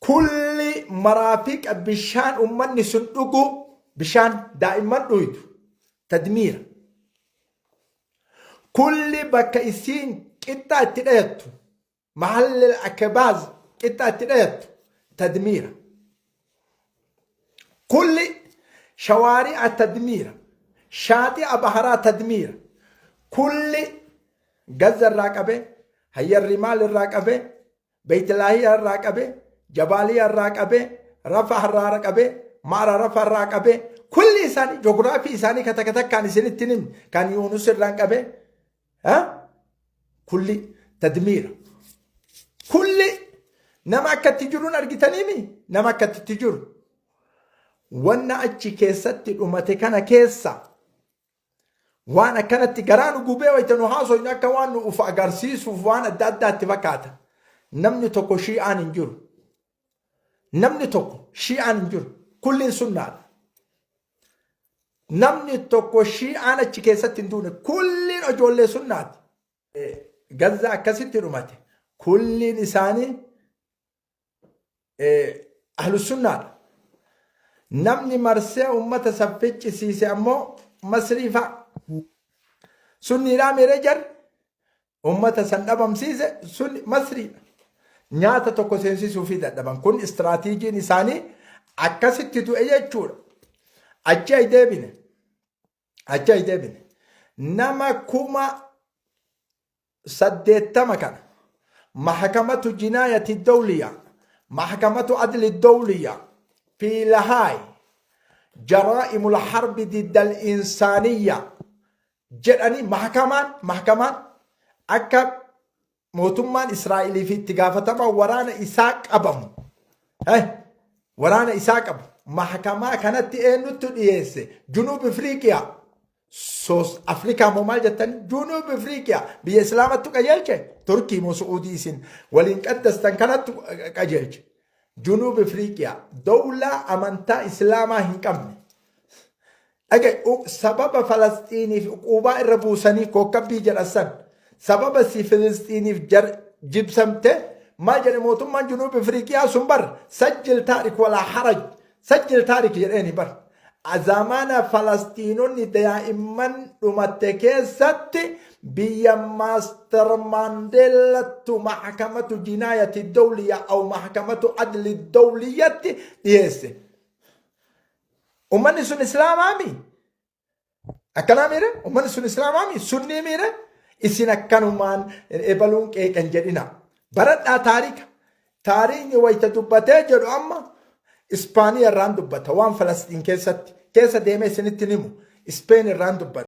Kulli maraafiqa bishaan ummanni sun dhugu, bishaan daa'imman dhuydu, tadmiira. Kulli bakka isiin qixxaa itti dhayattu, mahallil akbaaz, qixxaa itti dhayattu, tadmiira. Kulli shawaari'a tadmiira. Shaaxi'a baharaa tadmiira. Kulli Gazza irraa qabee, Hayyar Rimaal irraa qabee, Beeytilaahiyaa irraa qabee, Jabaaliyaa irraa qabee, Rafah irraa qabee, Ma'ara Rafa irraa qabee, kulli isaanii joogiraafii isaanii ka takka takkaan isinitti himne kan Yuunus irraan qabee, kulli tadmiira. Kulli nama akkatti jiruun argitaniimi, nama akkatti jiru. Wanna achi keessatti dhumate kana keessa waan akkanatti garaa nu gubee wayita nu haasofnu akka waan nu uf agarsiisuuf waan adda addaatti fakkaata. Namni tokko shi'aan hin jiru. Namni tokko shi'aan hin jiru. Kulliin sunnaadha. Namni tokko shi'aan achi keessatti hin duune. Kulliin ijoollee sunnaati. Gazzaa akkasitti dhumate. Kulliin isaanii ahlusunnaadha. Namni marsee ummata san ficcisiise ammoo Masrii fa'a. Sunniidhaa meeree jarri ummata san dhabamsiise sunni Masriidha. Nyaata tokko seensisuu fi dadhaban. Kun istiraatiijiin isaanii akkasitti du'e jechuudha. Achi ay deebine. Achi ay deebine. Nama 80,000 kana maxkamatu jinaayati dawliya, maxkamatu adli dawliya fi Lahaay, jaraa'imul harbi diddal insaaniyya jedhanii, maxkamaan akka mootummaan Israa'elii fi itti gaafatamaa waraana isaa qabamu, waraana isaa qabu, maxkamaa kanatti eenyutti dhiyeesse? Junuub Ifriiqiyaa, Soos Afrikaa moo maal jettan? Junuub Ifriiqiyaa biyya Islaamattu qajeelche. Turkii moo Su'uudii isin waliin qaddastan kanattu qajeelche? Junuub Ifriiqiyaa dawlaa amantaa Islaamaa hin qabne. Dhage, sababa Falasxiiniif uquubaa irra buusanii kookabbii jedhan san, sababa si Filisxiiniif jar jibsamte maal jedhe mootummaan Junuub Ifriiqiyaa sun? Bar sajjil taarik walaa haraj, sajjil taarik jedheeni bar. Zamana Falasxiinonni daa'imman dhumatte keessatti biyya Maaster Maandeellattu maxkamatu jinaayati dawliya aw maxkamatu adli dawliyatti dhiyeesse. Ummanni sun Islaamaami? Akkanaa miire? Ummanni sun Islaamaami? Sunnii miire? Isin akkanumaan ebaluun qeeqan jedhina. Baradhaa taarika. Taariikni wayita dubbatee jedhu amma Ispaaniya irraan dubbata. Waan Falasxiin keessatti keessa deemee isinitti himu. Ispeen irraan dubbata.